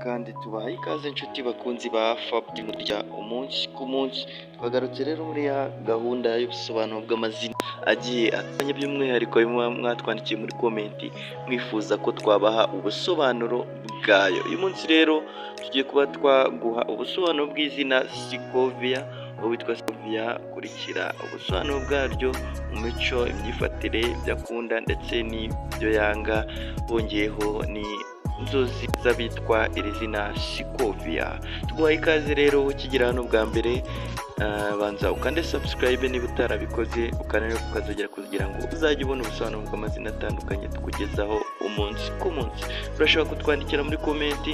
Kandi tubahaye ikaze, inshuti bakunzi ba Fab murya umunsi ku munsi. Twagarutse rero muri ya gahunda y'ubusobanuro bw'amazina agiye atandukanye, by'umwihariko ayo muba mwatwandikiye muri comment mwifuza ko twabaha ubusobanuro bwayo. Uyu munsi rero tugiye kuba twaguha ubusobanuro bw'izina Sikovia. Uwo witwa Sikovia, kurikira ubusobanuro bwaryo mu mico, imyifatire, ibyo akunda ndetse n'ibyo yanga, bongeyeho ni inzozi z'abitwa iri zina Sikovia. Tuguhaye ikaze rero. Ukigera hano bwa mbere, banza ukande subscribe niba utarabikoze, ukande ukazogera kugira ngo uzajye ubona ubusobanuro bw'amazina atandukanye tukugezaho umunsi ku munsi. Urashobora kutwandikira muri comment,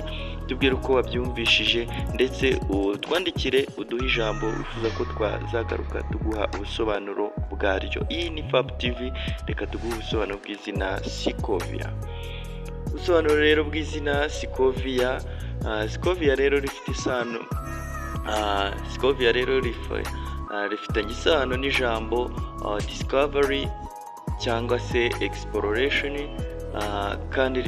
tubwire uko wabyumvishije, ndetse utwandikire uduhe ijambo wifuza ko twazagaruka tuguha ubusobanuro bwaryo. Iyi ni Fab TV, reka tuguhe ubusobanuro bw'izina Sikovia. Ubusobanuro rero bw'izina Sikovia. Sikovia rero rifite isano, Sikovia rero rifitanye isano n'ijambo discovery cyangwa se exploration, kandi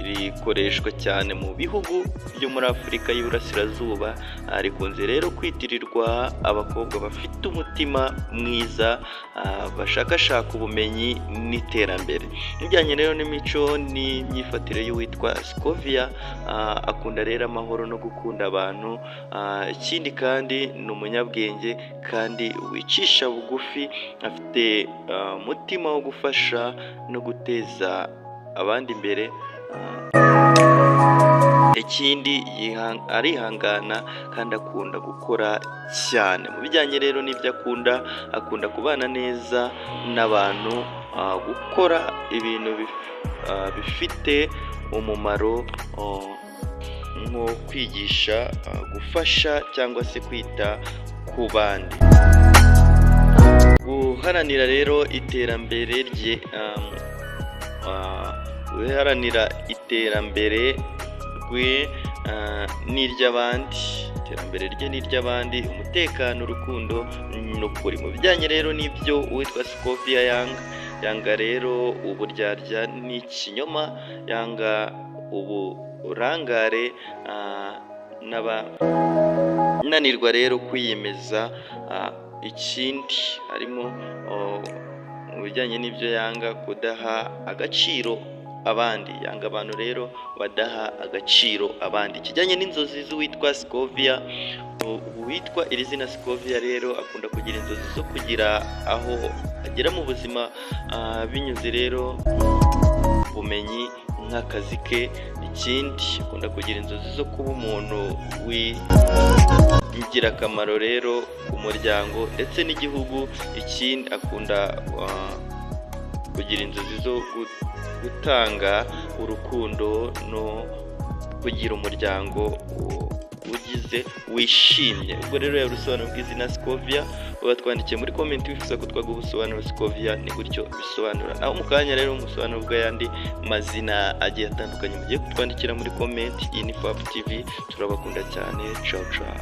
rikoreshwa cyane mu bihugu byo muri Afurika y'Iburasirazuba. Rikunze rero kwitirirwa abakobwa bafite umutima mwiza, bashakashaka ubumenyi n'iterambere. Bijyanye rero n'imico n'imyifatire y'uwitwa Sikovia, akunda rero amahoro no gukunda abantu. Ikindi kandi ni umunyabwenge kandi wicisha bugufi, afite umutima wo gufasha no guteza abandi imbere. Ikindi arihangana kandi akunda gukora cyane. Mu bijyanye rero n'ibyo akunda, akunda kubana neza n'abantu, gukora ibintu bifite umumaro nko kwigisha, gufasha cyangwa se kwita ku bandi. Guharanira rero iterambere rye, guharanira iterambere rwe n'iry'abandi, iterambere rye n'iry'abandi, umutekano, urukundo n'ukuri. Mu bijyanye rero n'ibyo uwitwa Sikovia yanga, yanga rero uburyarya n'ikinyoma, yanga uburangare n'abananirwa rero kwiyemeza. Ikindi harimo mu bijyanye n'ibyo yanga, kudaha agaciro abandi, yanga abantu rero badaha agaciro abandi. Ikijyanye n'inzozi z'uwitwa Sikovia, uwitwa iri zina Sikovia rero akunda kugira inzozi zo kugira aho agera mu buzima binyuze rero bumenyi nk'akazi ke. Ikindi akunda kugira inzozi zo kuba umuntu w'ingirakamaro rero ku muryango ndetse n'igihugu. Ikindi akunda kugira inzozi zo gutanga urukundo no kugira umuryango ugize wishimye. Ubwo rero yaba ubusobanuro bw'izina Sikovia. Batwandikiye muri comment wifuza ko twaguha ubusobanuro Sikovia, ni gutyo bisobanura. Naho mu kanya rero umusobanuro bw'ayandi mazina agiye atandukanye mugiye kutwandikira muri comment. Iyi ni Fab TV, turabakunda cyane. Ciao ciao.